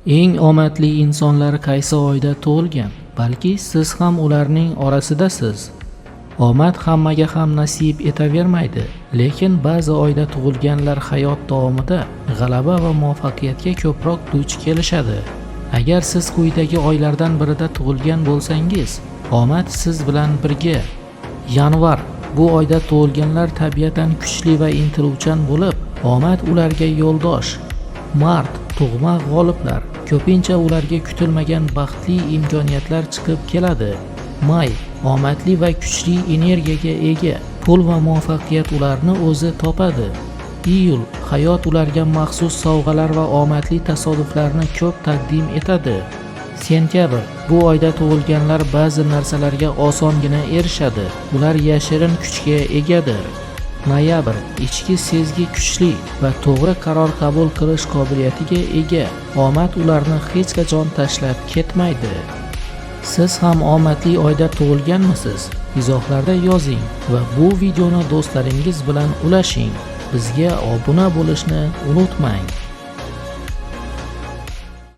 Eng omadli insonlar qaysi oyda tug'ilgan? Balki siz ham ularning orasidasiz. Omad hammaga ham nasib etavermaydi, lekin ba'zi oyda tug'ilganlar hayot davomida g'alaba va muvaffaqiyatga ko'proq duch kelishadi. Agar siz quyidagi oylardan birida tug'ilgan bo'lsangiz, omad siz bilan birga. Yanvar. Bu oyda tug'ilganlar tabiatan kuchli va intiluvchan bo'lib, omad ularga yo'ldosh. Mart. Tug'ma g'oliblar. Ko'pincha ularga kutilmagan baxtli imkoniyatlar chiqib keladi. May. Omadli va kuchli energiyaga ega. Pul va muvaffaqiyat ularni o'zi topadi. Iyul. Hayot ularga maxsus sovg'alar va omadli tasodiflarni ko'p taqdim etadi. Sentyabr. Bu oyda tug'ilganlar ba'zi narsalarga osongina erishadi. Ular yashirin kuchga egadir. Noyabr. Ichki sezgi kuchli va to'g'ri qaror qabul qilish qobiliyatiga ega. Omad ularni hech qachon tashlab ketmaydi. Siz ham omadli oyda tug'ilganmisiz? Izohlarda yozing va bu videoni do'stlaringiz bilan ulashing. Bizga obuna bo'lishni unutmang.